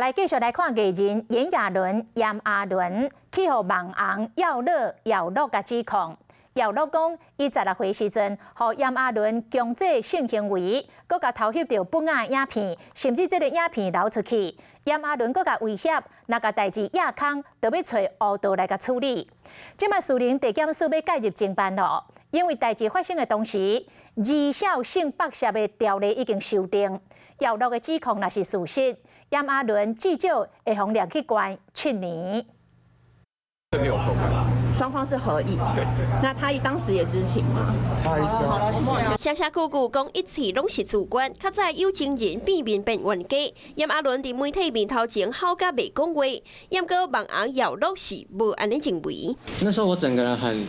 來繼續來看藝人炎亞綸、炎亞綸去予網紅耀樂、耀樂共指控。耀樂講，伊16歲時陣，予炎亞綸強制性行為，閣共偷翕著本仔影片，甚至這个影片流出去。炎亞綸閣共威脅，若共代誌掖空，就欲揣烏道來共處理。這擺士林地檢署欲介入偵辦囉，因為代誌發生的當時，兒少性剝削的條例已經修訂。耀樂的指控若是事實，炎亞綸至少會予掠去關7年。沒有偷看，雙方是合意。那他當時也知情嗎？聲聲句句講一切攏是自願，較早有情人變面變冤家。炎亞綸佇媒體面頭前吼甲袂講話，毋過網紅耀樂是無按呢認為。那時候我整個人很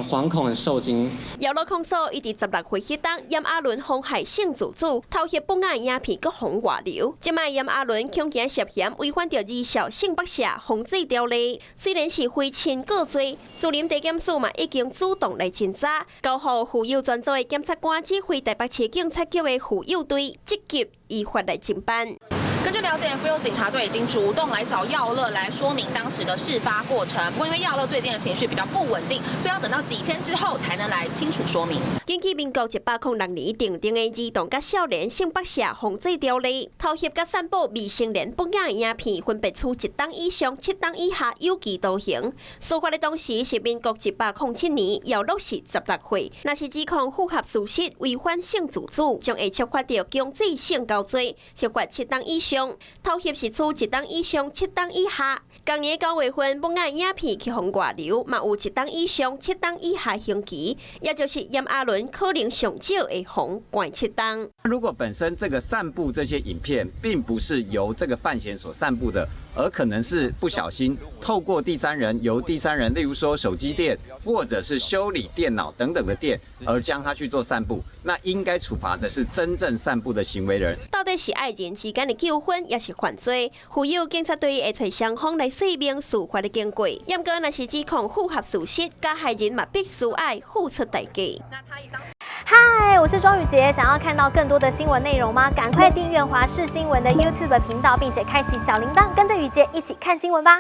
惶恐，很受驚。耀樂控訴，伊佇16歲彼當，炎亞綸妨害性自主，偷翕本仔影片，閣予外流。這擺炎亞綸恐驚涉嫌違反著兒少性剝削防制條例，雖然是非親告罪，士林地檢署嘛已經主動來偵查，交予婦幼專組的檢察官指揮台北市警察局的婦幼隊積極依法來偵辦。根據了解，婦幼警察隊已經主動來找耀樂來說明當時的事發過程。不過因為耀樂最近的情緒比較不穩定，所以要等到幾天之後才能來清楚說明。根據民國106年訂定的兒童佮少年性剝削防制條例，偷翕佮散布未成年本仔影片，分別處1冬以上7冬以下有期徒刑。事發的當時是民國107年，耀樂是16歲。若是指控符合事實，違反性自主，將會觸發著強制性交罪，處罰7冬以上。偷翕是處1冬以上7冬以下。仝年9月份，本仔影片去予外流，嘛有1冬以上7冬以下刑期，也就是炎亞綸可能上少會予關7冬。如果本身這個散布這些影片，並不是由這個范閒所散布的，而可能是不小心透過第三人，由第三人，例如說手機店或者是修理電腦等等的店，而將它去做散布，那應該處罰的是真正散布的行為人。到底是愛人之間的糾紛，抑是犯罪？婦幼警察隊會揣雙方來說明事發的經過。毋過若是指控符合事實，加害人嘛必須愛付出代價。嗨，我是莊宇傑，想要看到更多的新聞內容嗎？趕快訂閱華視新聞的 YouTube 頻道，並且開啟小鈴鐺，跟着宇傑一起看新聞吧。